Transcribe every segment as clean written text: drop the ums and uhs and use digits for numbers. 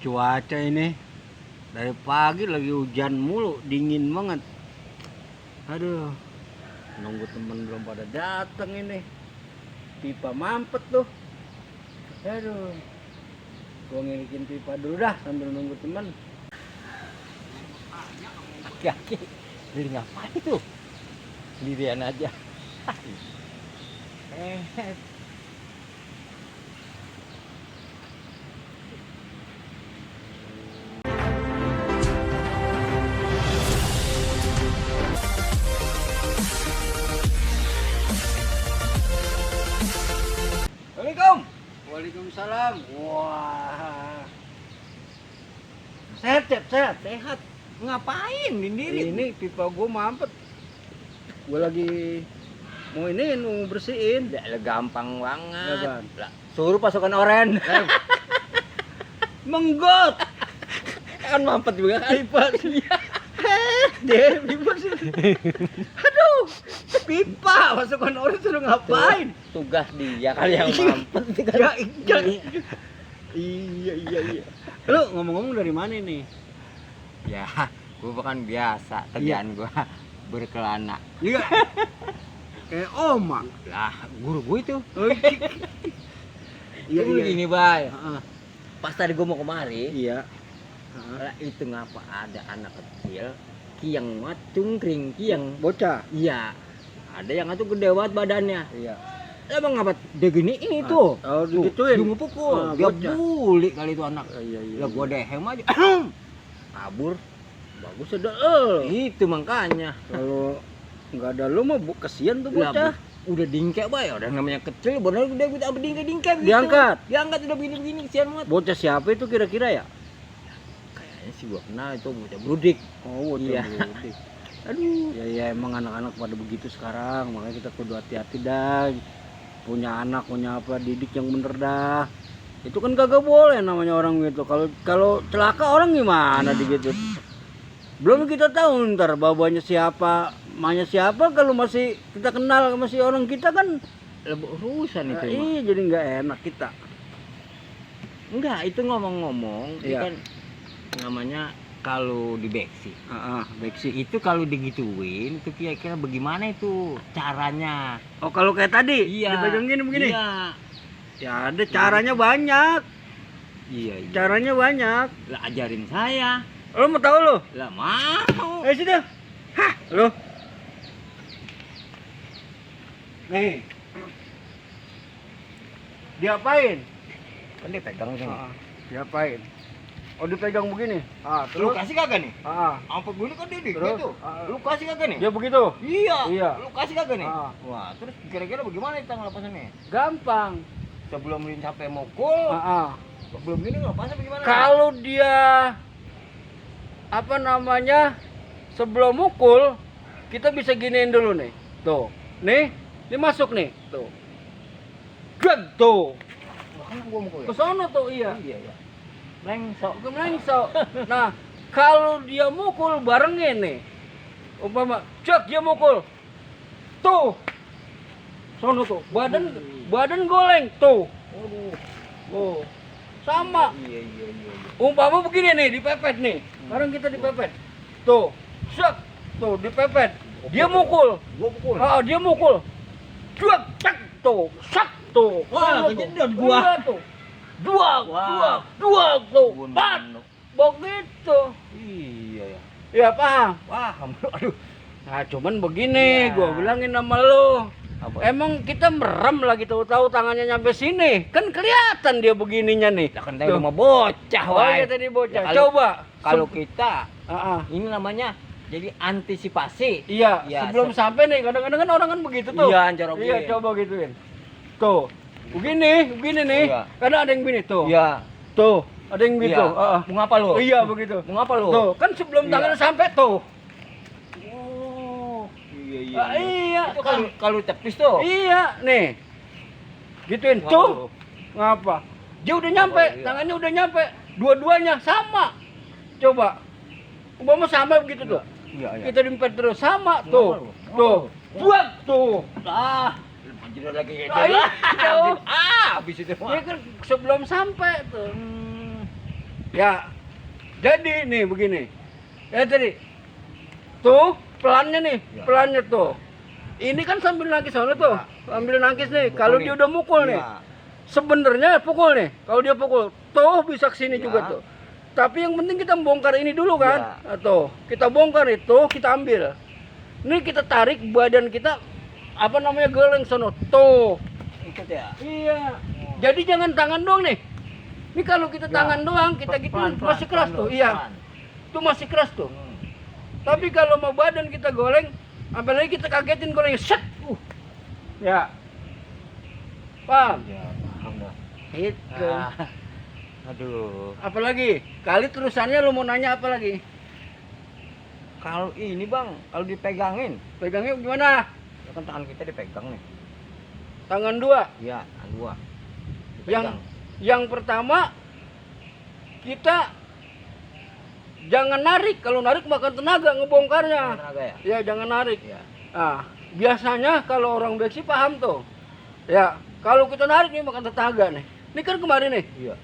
cuaca ini dari pagi lagi hujan mulu, dingin banget. Aduh, nunggu temen belum pada datang ini. Pipa mampet tuh. Aduh, gua ngirikin pipa dulu dah sambil nunggu temen. Kaki, dari ngapain tuh? Sendirian aja. Assalamualaikum. Waalaikumsalam. Wah. Sehat. Ngapain sendiri? Ini pipa gua mampet. Gua lagi mau bersihin. Ya gampang banget. Lah, suruh pasukan oren. Menggot. Kan mampet juga kan pipa. Pipa sih. Aduh, pipa pasukan oren suruh ngapain? Tugas dia kali yang mampet kan. Iya. Lu ngomong-ngomong dari mana nih? Ya, gua kan biasa kerjaan gua berkelana. Iya. Kayak oma. Lah, guru gua itu. Iya. Gini, Bay. Pas tadi gua mau kemari, Iya. lah itu ngapa ada anak kecil kiang mat cungkring kiang Bocah. iya ada yang itu gede banget badannya Iya. emang ngapa dia gini ini tuh Oh, digituin. dia ngepukul dia Bocah. bully kali itu anak Iya. lah gua dehem aja kabur Bagus ada itu makanya Kalau nggak ada lu mah kesian tuh lah, bocah. udah dingkek bay orang namanya kecil bener udah kita dingkek gitu. diangkat udah begini kesian banget Bocah siapa itu kira-kira ya? kayaknya sih gua kenal itu bocah brudik Oh, bocah Iya. Budik. Aduh, ya emang anak-anak pada begitu sekarang, makanya kita kudu hati-hati dah. Punya anak, punya apa, didik yang bener dah. Itu kan kagak boleh namanya orang gitu. Kalau celaka orang gimana digituin? Belum kita tahu ntar babanya siapa, mamanya siapa, kalau masih kita kenal masih orang kita kan lebih urusan itu mah. iya jadi nggak enak kita. Enggak, itu ngomong-ngomong, itu Iya. kan namanya kalau di beksi. Beksi. Itu kalau digituin, itu kira-kira bagaimana itu caranya? Oh, kalau kayak tadi, Iya. dipegang gini begini. Iya. Ya ada caranya banyak. Iya. Caranya banyak. Lah ajarin saya. Lo mau tahu lo? Lah mau. Ayo sini. Hah, lo. Nih. Diapain? Kan dia pegang sini. Diapain? Oh, dipegang begini. Lu Terus? kasih kagak nih? Ah, Apa gue kan dia Terus? gitu. Lu kasih kagak nih? dia begitu. Iya. Iya. Lu kasih kagak nih? Ah. Wah, terus kira-kira bagaimana kita ngelepasannya? Gampang. Sebelum lu sampai mukul, sebelum ini ngelepasnya bagaimana? Kalau dia apa namanya? Sebelum mukul, kita bisa giniin dulu nih. Tuh. Nih, ini masuk nih. Tuh. Gak tuh. Lah, kan gua mukul ya? Ke sono tuh, iya. Iya. Lengsok. Nah, kalau dia mukul barengin nih. Umpama, cek dia mukul. Tuh. Sono tuh. Badan goleng tuh. Waduh. Oh. Sama. Iya. Umpama begini nih, dipepet nih. Sekarang kita dipepet. Tuh. Cek. Tuh, dipepet. Dia mukul. Gua pukul. Dia mukul. Cek, cek tuh. Sak tuh. Wah, Sono kejadian tuh. gua. Iya, tuh. Dua tuh. Empat. Begitu. Iya ya. Ya paham. Paham. Aduh. Nah cuman begini, Ya. gua bilangin sama lu. Apa? Emang kita merem lagi tahu-tahu tangannya nyampe sini. Kan kelihatan dia begininya nih. Lah kan tadi udah mau bocah, Oh Wai. iya tadi bocah. Ya, kalau- Coba. Kalau kita Ah. ini namanya jadi antisipasi. Iya, Ya, sebelum sampai nih kadang-kadang kan orang kan begitu tuh. Iya, anjorokin. Iya, coba gituin. Tuh. Begini nih. Iya. Kadang ada yang begini tuh. Iya. Tuh, ada yang gitu. Iya. Mau ngapa lu? Iya, begitu. Mau ngapa lu? Tuh, kan sebelum Iya. tangannya sampai tuh. Oh. Iya. Iya. Itu kalau tepis tuh. Iya, nih. Gituin Ngapa tuh. lu? Ngapa? Dia udah nyampe, iya. tangannya udah nyampe. Dua-duanya sama. Coba. Umpama sama begitu tuh. Iya. Kita dimpet terus sama Ngapa tuh. lu? Tuh. Buat tuh. Ah. Anjir lagi gitu. Iya. Habis itu. Dia kan sebelum sampai tuh. Ya. Jadi nih begini. Ya tadi. Tuh, pelannya nih, Ya. pelannya tuh. Ini kan sambil nangkis soalnya tuh. Sambil nangkis nih. Mukul Kalau nih. dia udah mukul nih. Ya. Sebenarnya pukul nih. Kalau dia pukul, tuh bisa kesini Ya. juga tuh. Tapi yang penting kita bongkar ini dulu kan. Tuh, kita bongkar itu, kita ambil. Ini kita tarik badan kita apa namanya geleng sono. Tuh. Ikut ya. Iya. Jadi jangan tangan doang nih. Ini kalau kita Ya. tangan doang, kita gitu masih keras tuh. Iya. Itu masih keras tuh. Tapi kalau mau badan kita goleng, apalagi kita kagetin golengnya, set. Ya. Paham? Ya, paham dah. Itu. Aduh. Apalagi? Kali terusannya lu mau nanya apa lagi? Kalau ini bang, kalau dipegangin, Pegangnya gimana? ya kan tangan kita dipegang nih. Tangan dua. Iya, tangan dua. Yang pertama kita jangan narik. Kalau narik makan tenaga ngebongkarnya. Tenaga ya. Ya jangan narik. Iya. Nah, biasanya kalau orang beksi paham tuh. Ya, kalau kita narik nih makan tenaga nih. Ini kan kemarin nih. Iya.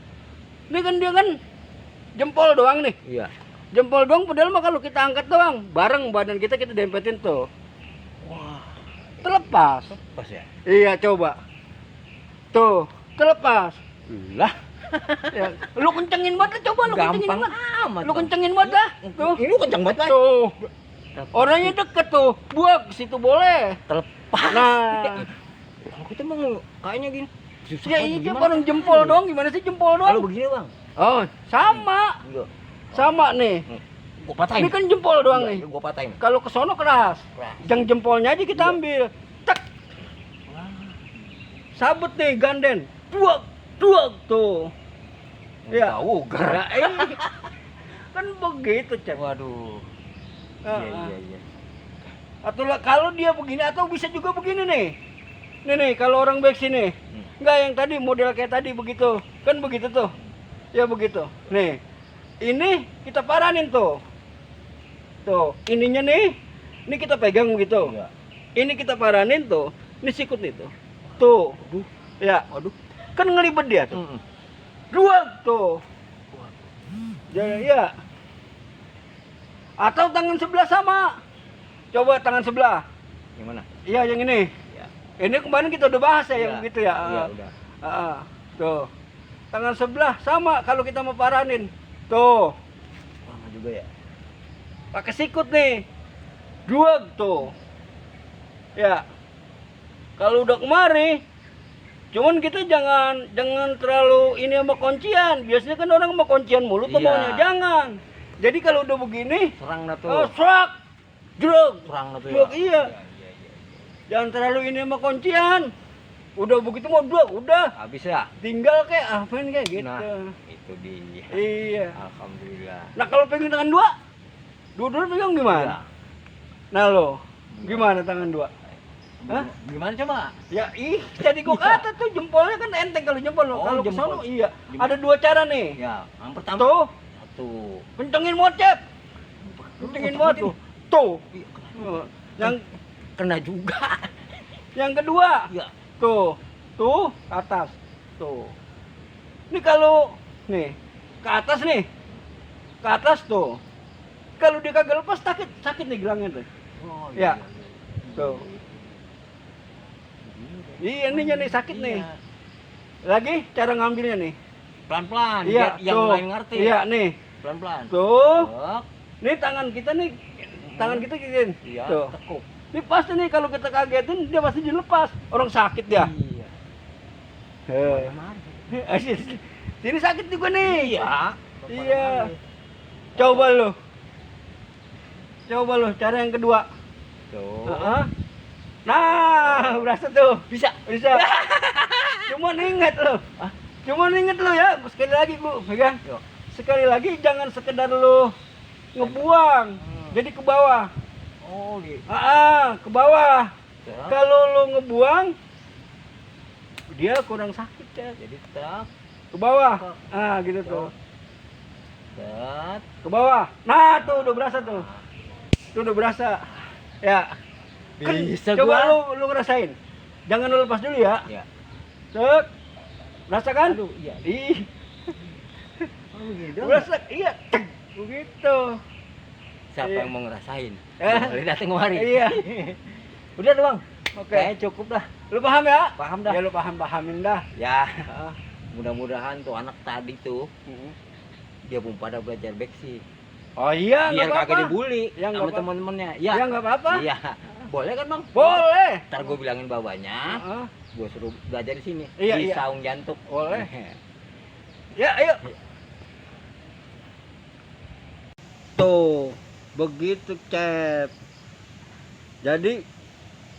Ini kan dia kan jempol doang nih. Iya. Jempol doang padahal mah kalau kita angkat doang, bareng badan kita dempetin tuh. Wah, Terlepas. pas ya. Iya, coba. Tuh, terlepas. Lah, Ya, lu kencengin banget lah, coba lu kencengin gampang banget. amat. Lu Bang. kencengin banget dah. Tuh. Ini kencang banget, Bang. Tuh. Orangnya deket tuh. Buak situ boleh. Terlepas. Nah, Kalau kita mau kayaknya gini. Susah ya banget, itu gimana? orang jempol doang. Gimana sih jempol Kalau doang? begini, Bang. Oh, sama. Iya. Sama nih. Gua patahin. Ini kan jempol doang nih. Gua patahin. Kalau ke sono keras. Keras. Yang jempolnya aja kita Iya. ambil. Tek. Sabut nih ganden. Duak, duak tuh. Ya. Tahu, Ya, kan begitu, Cep. Waduh. Ah, Iya, ah. iya, iya. Atau kalau dia begini atau bisa juga begini nih. Nih kalau orang back sini. Enggak yang tadi model kayak tadi begitu. Kan begitu tuh. Ya begitu. Nih. Ini kita paranin tuh. Tuh, ininya nih. Ini kita pegang begitu. Iya. Ini kita paranin tuh. Ini sikut nih tuh. Tuh. Aduh. Ya. Waduh. Kan ngelibet dia tuh. Mm-mm. Dua tuh. Ya. Atau tangan sebelah sama. Coba tangan sebelah. Yang mana? Iya yang ini. Ya. Ini kemarin kita udah bahas ya yang Iya. begitu ya. Iya, udah. Tuh. Tangan sebelah sama kalau kita mau paranin. Tuh. Lama juga ya. Pakai sikut nih. Dua tuh. Ya. Kalau udah kemari, cuman kita jangan terlalu ini sama kuncian. Biasanya kan orang sama kuncian mulu tuh Iya. maunya. Jangan. Jadi kalau udah begini, Serang dah tuh. serak. Drug. Serang dah tuh Drug, ya. iya. Iya. Jangan terlalu ini sama kuncian. Udah begitu mau drug, udah. Habis ya? Tinggal kayak apain kayak gitu. Nah, itu dia. Iya. Alhamdulillah. Nah kalau pegang tangan dua, dua pegang gimana? Ya. Nah lo, gimana tangan dua? Hah? Gimana coba? Ya jadi gua kata tuh jempolnya kan enteng kalau jempol. Oh, Kalau jempol. kesono iya. Jempol. Ada dua cara nih. Ya, yang pertama. Tuh, Satu. kencengin mocep. Kencengin banget tuh. Tuh. Iya, Yang kena juga. yang kedua, Iya. tuh, tuh ke atas. Tuh. Ini kalau nih ke atas nih. Ke atas tuh. Kalau dia kagak lepas sakit nih gelangnya tuh. Oh, Ya. Tuh. Iya ininya nih sakit nih. Lagi cara ngambilnya nih. Pelan-pelan. Iya, biar yang tuh. lain ngerti. Iya nih. Pelan-pelan. Tuh. Tek. Nih tangan kita nih. Tangan kita gini. Iya. Tuh. Tekuk. Ini pasti nih kalau kita kagetin dia pasti dilepas. Orang sakit ya. Iya. Sini sakit juga nih. Iya. Iya. Coba lu. Coba lu cara yang kedua. Tuh. Heeh. Nah, berasa tuh. Bisa. Bisa. Cuma inget lo. Cuma inget lo ya. Sekali lagi gua pegang. Yuk. Sekali lagi jangan sekedar lo ngebuang. Jadi ke bawah. Oh, gitu. Ke bawah. Ya. Kalau lo ngebuang dia kurang sakit ya. Jadi tak. Ke bawah. Gitu tuh. Set. Ke bawah. Nah, tuh udah berasa tuh. Tuh udah berasa. Ya. Kan, Bisa coba gua. lu ngerasain. Jangan lu lepas dulu ya. Ya. Cek. Rasakan? Aduh, iya. Ih. Oh, begini. dong. Belesak, iya. Begitu. Siapa Iya. yang mau ngerasain? Eh. Boleh datang kemari. Iya. Udah doang. Oke. Kayaknya cukup dah. Lu paham ya? Paham dah. Ya lu pahamin dah. Ya, Ah. mudah-mudahan tuh anak tadi tuh dia pun pada belajar beksi. Oh iya, Biar nggak kagak apa-apa. dibully Ya, nggak sama apa-apa. teman-temannya. Ya. Ya nggak apa-apa. Iya. Boleh kan, Bang? Boleh. Ntar gue bilangin babanya, Ah. gue suruh belajar di sini. Iya, Di iya. Saung Jantuk. Boleh. Ya, ayo. Tuh, begitu, Cep. Jadi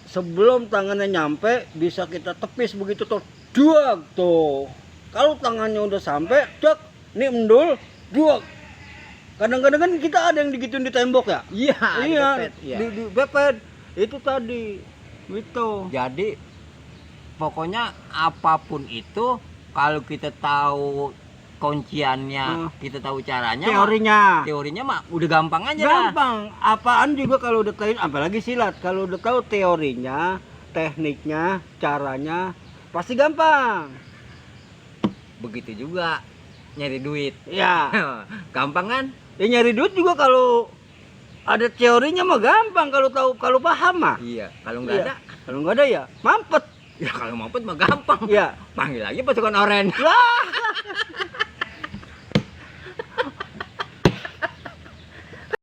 sebelum tangannya nyampe bisa kita tepis begitu tuh. Duak tuh. Kalau tangannya udah sampai, cek, nih mendul, duak. Kadang-kadang kan kita ada yang digituin di tembok ya. Iya, Iya, dipepet, iya. di bepet. Itu tadi. Gitu. Jadi pokoknya apapun itu kalau kita tahu kunciannya, kita tahu caranya, teorinya mah udah gampang aja lah. Gampang. Apaan juga kalau udah tahu, apalagi silat. Kalau udah tahu teorinya, tekniknya, caranya, pasti gampang. Begitu juga nyari duit. Ya, Gampang kan? ya nyari duit juga kalau ada teorinya mah gampang, kalau paham mah. Iya, kalau nggak Iya. ada, Kalau nggak ada ya mampet. ya kalau mampet mah gampang. Ya. Panggil aja pasukan oren. Lah.